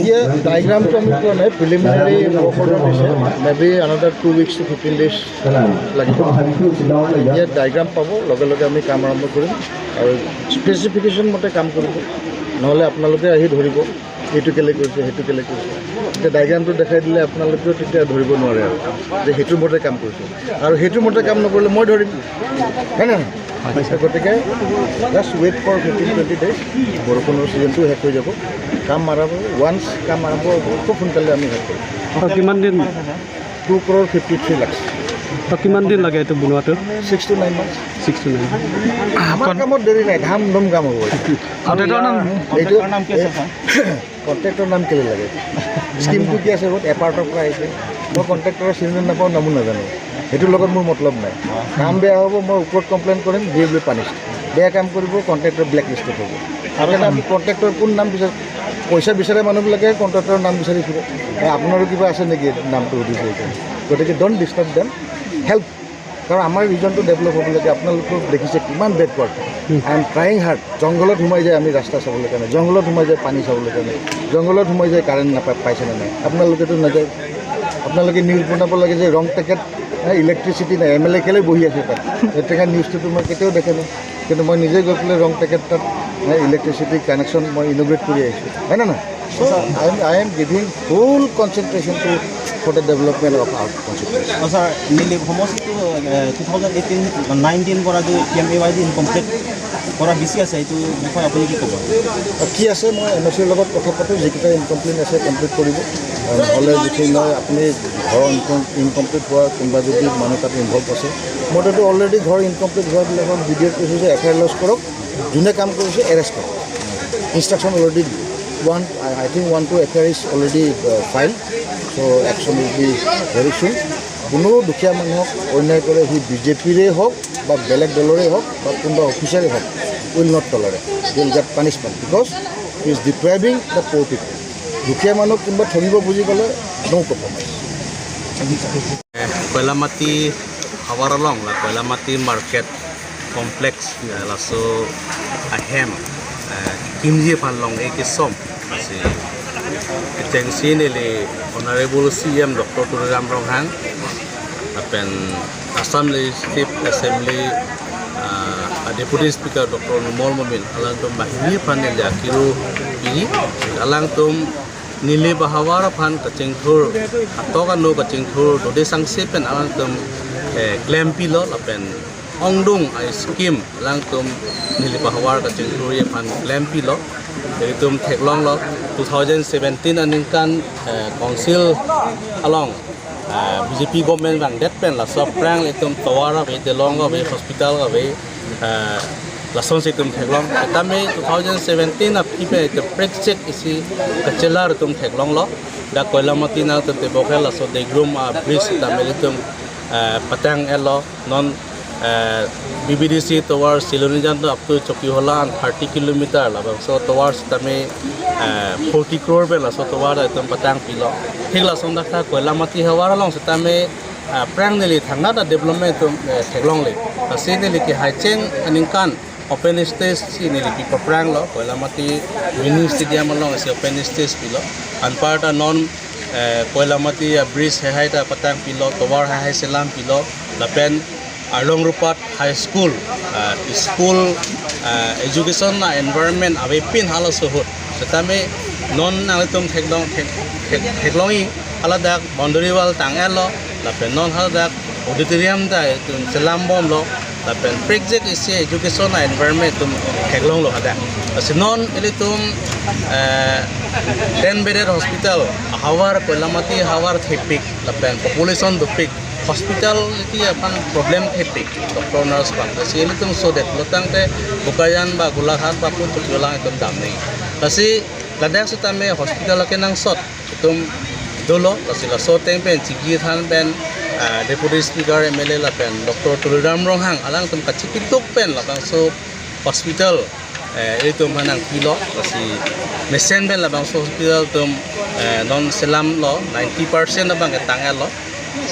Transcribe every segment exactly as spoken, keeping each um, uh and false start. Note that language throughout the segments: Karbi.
এতিয়া ডায়েগ্ৰামটো আমি পোৱা নাই, প্ৰিলিমিনাৰী ৱৰ্ক অৰ্ডাৰ দিছে। Maybe another two weeks to fifteen days লাগিব। ইয়াত ডায়েগ্ৰাম পাব, লগে লগে আমি কাম আৰম্ভ কৰিম। আৰু স্পেচিফিকেশ্যন মতে কাম কৰিব, নহ'লে আপোনালোকে আহি ধৰিব এইটো কেলে কৰিছে, সেইটো কেলে কৰিছে। এতিয়া ডায়েগ্ৰামটো দেখাই দিলে আপোনালোকেও তেতিয়া ধৰিব নোৱাৰে আৰু যে সেইটোৰ মতে কাম কৰিছে। আৰু সেইটোৰ মতে কাম নকৰিলে মই ধৰিম, হয় নে নহয়? গতিকে just wait for fifteen twenty days, বৰষুণৰ ছিজনটো শেষ হৈ যাব। কাম মাৰাব, ৱান্স কাম আৰম্ভ হ'ব, খুব সোনকালে আমি শেষ কৰিম। আৰু কিমান দিন? Two crore fifty three lakh. তো কিমান দিন লাগে এইটো বনোৱাটো? Six to nine months. Six to nine. আমাৰ কামত দেৰি নাই, ধাম ধুম কাম হ'ব এইটো। কণ্ট্ৰেক্টৰ নাম? এইটো কণ্ট্ৰেক্টৰ নাম কেলে লাগে? স্কিমটো কি আছে, ক'ত এপাৰ্টৰ পৰা আহিছে? মই কণ্ট্ৰেক্টৰৰ চিনি নাপাওঁ, নামো নাজানো। সেইটোৰ লগত মোৰ মতলব নাই। কাম বেয়া হ'ব, মই ওপৰত কমপ্লেইন কৰিম, হি উইল বি পানিছড। বেয়া কাম কৰিব, কণ্ট্ৰেক্টৰ ব্লেক লিষ্টত হ'ব। সেইকাৰণে আমি কণ্ট্ৰেক্টৰ কোন নাম বিচাৰ, পইচা বিচাৰে মানুহবিলাকে কণ্ট্ৰেক্টৰৰ নাম বিচাৰি ফুৰে। এ, আপোনাৰো কিবা আছে নেকি নামটো সুধিছে এতিয়া? গতিকে ডণ্ট ডিষ্টাৰ্ব দেম, হেল্প। কাৰণ আমাৰ ৰিজনটো ডেভেলপ হ'ব লাগে। আপোনালোকক দেখিছে কিমান backward. I am trying hard. জংঘলত সোমাই যায় আমি ৰাস্তা চাবলৈ কাৰণে, জংঘলত সোমাই যায় পানী চাবলৈ কাৰণে, জংঘলত সোমাই যায় কাৰেণ্ট নাপায়, পাইছে নে নাই? আপোনালোকেতো নাযায়। আপোনালোকে নিউজ বনাব লাগে যে ৰং টেকেট, ইলেক্ট্ৰিচিটি নাই, এম এল এ কেলে বহি আছে তাত? তেনেকুৱা নিউজটোতো মই কেতিয়াও দেখা নাই। কিন্তু মই নিজে গৈ পেলাই ৰং টেকেট তাত ইলেক্ট্ৰিচিটি কানেকশ্যন মই ইনগ্ৰেট কৰি আহিছোঁ, হয় নে নহয়? So, I am, I am giving full concentration to, for the development of our constituency. Uh, sir, নিলি সমষ্টিটো, uh, two thousand eighteen nineteen পৰা যে P M A Y D incomplete কৰা বেছি আছে, এইটো বিষয়ে আপুনি কি ক'ব? কি আছে, মই এন অ' চিৰ লগত কথা পাতোঁ, যিকেইটা ইনকমপ্লিট আছে কমপ্লিট কৰিব। আৰু নহ'লে যিখিনি নহয়, আপুনি ঘৰৰ ইনকম-, ইনকমপ্লিট হোৱা কোনোবা যদি মানুহ তাত ইনভল্ভ আছে, মইতো অলৰেডি ঘৰ ইনকমপ্লিট হোৱাবিলাকক বি ডি অ'ক কৈছোঁ যে এফ আই আৰ লজ কৰক, যোনে কাম কৰিছে এৰেষ্ট কৰক। ইনষ্ট্ৰাকশ্যন অলৰেডি দিলোঁ। One, I, I think one two F I R is already, uh, filed. So action will be very soon. কোনো দুখীয়া মানুহক অন্যায় কৰে, সি বি জে পিৰে হওক বা বেলেগ দলৰে হওক বা কোনোবা অফিচাৰে হওক, will not tolerate. He will get punishment because he is depriving the poor people. দুখীয়া মানুহক কোনোবা ঠগিব বুজি গ'লে no compromise. Koilamati havar along la Koilamati market complex, eh, laso ahem, eh, kimji aphan long-e kesom si kechengsi neli Honorable C E M Doctor Tuliram Ronghang lapen Assam Legislative Assembly, ah, Deputy Speaker Doctor Numal Momin alangtum banghini aphan neli akiru pi, alangtum Nilip ahavar aphan kachingthur, atok ano kachingthur dode sangse pen alangtum, eh, klempilo lapen ongdung a-scheme alangtum Nilip ahavar kachingthurji aphan klempilo. Ilitum theklonglo, two thousand seventeen aningkan, eh, council along, eh, B J P government vangdet pen laso aphrang ilitum tovar ave, telong ave, hospital ave, eh, lasonsi itum theklong. Setame two thousand seventeen aphi pen itum prekchek isi kachelar itum theklonglo. Dak Koilamati nangtum tebok hel laso Degrum a-bridge setame ilitum, eh, patang-etlo. Non, eh, B B D C tovar Silonijan to up to Chokihola an thirty kilometer labangso tovar setame, eh, forty crore pen laso tovar itum patangpilo. Thik lason dak ta Koilamati havar along setame, ah, aphrang neli thangnat a-development itum, eh, theklongle. Lasi neli kehaicheng aningkan open stage si neli pi papranglo, Koilamati mini stadium along si open stage pilo. Anparta non, eh, Koilamati a-bridge heihai ta patangpilo, tovar heihai selampilo, lapen Arlong Rupat High School, ah, school, ah, education a-environment avepin halaso ahut. Setame non nanglitum theklong, thek-, thek-, theklongji haladak boundary wall tang-etlo, lapen non haladak auditorium ta itum selambomlo, lapen prekjak isi education a-environment itum theklonglo hadak. Lasi non ilitum, eh, ten bedded hospital, havar Koilamati havar thepik, lapen population dopik, hospitality aphan problem thepik, doctor nurse aphan. Lasi ilitum sodet lo tangte Bokajan ba Golaghat ba pun Chokihola itum damnang. Lasi ladak setame hospital akenangsot itum dolo, lasi laso ateng pen chingki than pen, ah, Deputy Speaker, M L A lapen Doctor Tuliram Ronghang alangtum kachipituk pen labangso hospital, eh, itum aphan nangpilo, lasi mesen pen labangso hospital itum, eh, non selamlo, ninety percent abang ketang-etlo.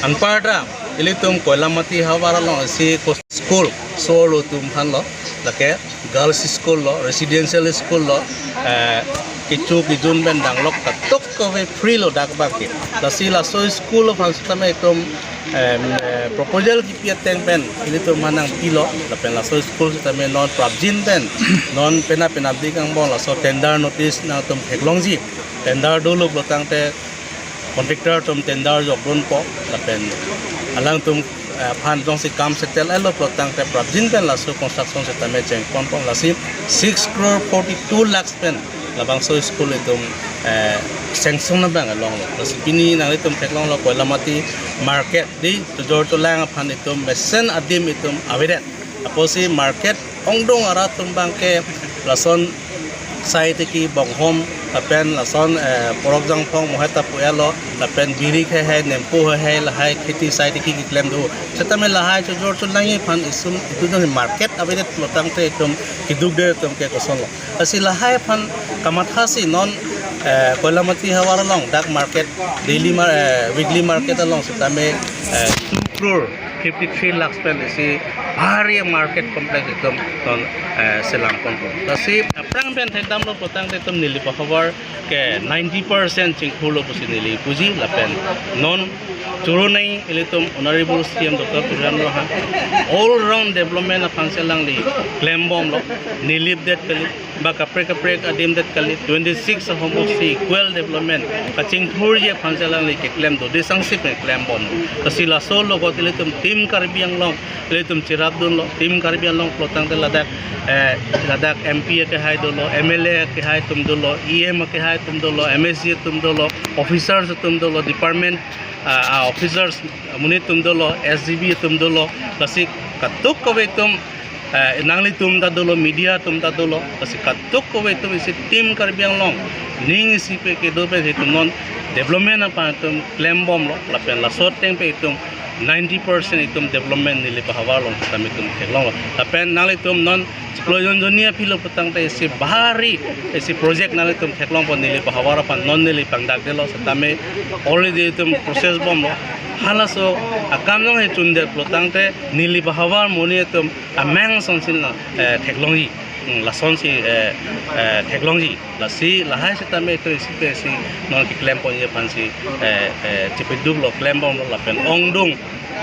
Anparta ilitum Koilamati havar along isi ko-, school, so lo itum aphanlo, lake girls school lo, residential school lo, eh, K Kecho kejun pen danglok katok kave free lo dak bangke. Lasi laso school aphan sitame itum, em, eh, proposal kipi ateng pen ilitum aphan nangpilo, lapen laso school sitame non prapjin pen non penap penapdik angbong laso tender notice nangtum theklongji. Tender dolo pulotangte contractor atum tender jokdunpo, lapen alangtum, eh, aphan jongsi kam settle-etlo pulotangte prapjin pen laso construction sitame chengponpo, lasi six crore forty-two lakhs pen labangso school itum, eh, sanction abang longlo. Lasi pini nanglitum theklonglo Koilamati market di chojor cholang aphan itum mesen adim itum avedet. Apotsi market ongdung arat atum bangke lason sai tiki bonghom lapen lason, eh, porok jangphong mohet ta pu-etlo lapen biri heihei nempo heihei lahai kheti sai tiki keklem do. Sitame lahai chojor cholangji aphan isum itum market avedet pulotangte itum keduk der atum ke kosonlo. Lasi lahai aphan kamathasi non, eh, Koilamati havar along dak market daily mar-, eh, weekly market along sitame, eh, two crore fifty-three lakhs pen isi bhari market complex itum non, eh, selamponpo. Lasi aphrang pen thekdamlo pulotangte itum Nilip ahavar ke ninety percent chingkhurlo pusi neli puji lapen non choro nangji ilitum Honorable C M Doctor Tuliram Ronghang all round development aphansi alangli klembomlo, Nilip det kali, ba kaprek kaprek adim det kali, twenty-six ahormu si equal development kachingthurji aphansi alangli keklem do, desangsip keklembom. Lasi laso logot ilitum Team Karbi Anglong ilitum cherapdunlo, Team Karbi Anglong pulotangte ladak, eh, ladak M P akehai dolo, M L A akehai atum dolo, E M akehai atum dolo, M A C atum dolo, officers atum dolo, department, ah, ah, officers amonit atum dolo, S G B atum dolo, lasi katok kave atum, eh, nanglitum ta dolo, media atum ta dolo, lasi katok kave atum isi Team Karbi Anglong ning isi pen kedo pen itum non development aphan itum klembomlo, lapen laso ateng pen itum ninety percent itum development Nilip ahavar along sitame itum theklonglo. Lapen nanglitum non chiklo jon jonni aphi lo pulotangte isi bhari isi project nanglitum theklongpo Nilip ahavar aphan, non neli pangdakdetlo sitame already itum process bomlo. Halaso akam jongsi chundet pulotangte Nilip ahavar amonit atum amang asonsi, eh, theklongji. Hmm, lasonsi, eh, eh, theklongji. Lasi lahai sitame itum isi pen isi non keklemponji aphansi, eh, eh, chepeduklo, klembomlo lapen ongdung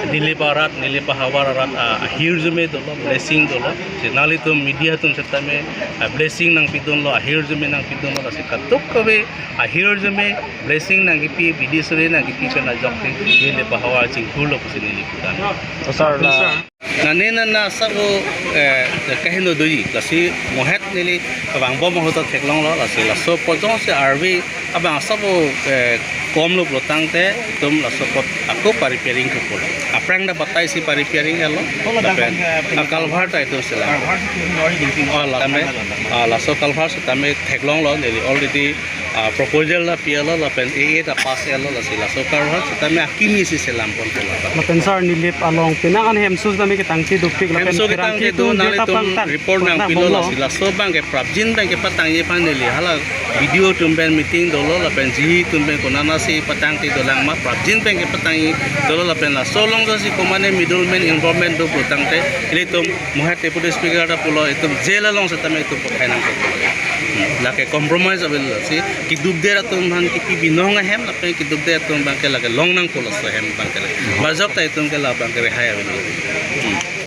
Nilip arat, Nilip ahavar arat, ah, ahirjume dolo, blessing dolo. Si nanglitum media atum sitame, ah, blessing nangpidunlo, ahirjume nangpidunlo, lasi katok kave ahirjume blessing nangkipi, bidi suri nangkipi pen ajoksi Nilip ahavar chingkhurlo pusi neli pudam. Sir, la- Nane nana asap o, eh, kaheno doji, lasi mohet neli kavangbom ahut ta theklonglo, lasi laso apot jongsi arve abang asap o, eh, komlo pulotangte itum laso apot ako pa-repairing thupo. Aphrang ta batai si pa-repairing-etlo. Oh, lapen, eh, a culvert ta itum selam. Culvert si itum already, oh, la tame, ah, laso culvert sitame theklonglo, neli already, ah, proposal ta pi-etlo, lapen A A ta pass-etlo, lasi laso culvert sitame akimi si selamponpo. Lapen sir, Nilip along penang an hemso tame ketangte dopik, lapen hemso ketangte pherangke do, atum nanglitum jeta pangtan, report pangtan nangpilo, bomlo. Lasi laso abangke prapjin abangke patangji aphan neli hala B D O atum pen meeting dolo, lapen G E atum pen konatsi patangte dolang ma, prapjin abangke patangji dolo, lapen laso along jongsi komatne middleman involvement do pulotangte ilitum mohet Deputy Speaker ta pulo, itum jail along sitame itum pothai nangpo. Hmm, lake compromise available si keduk der atum aphan kipi binong ahem, lapen keduk der atum abangke lake long nangpo laso ahem abangke. Bajok ta itum ke la abangke rehai available. Hmm.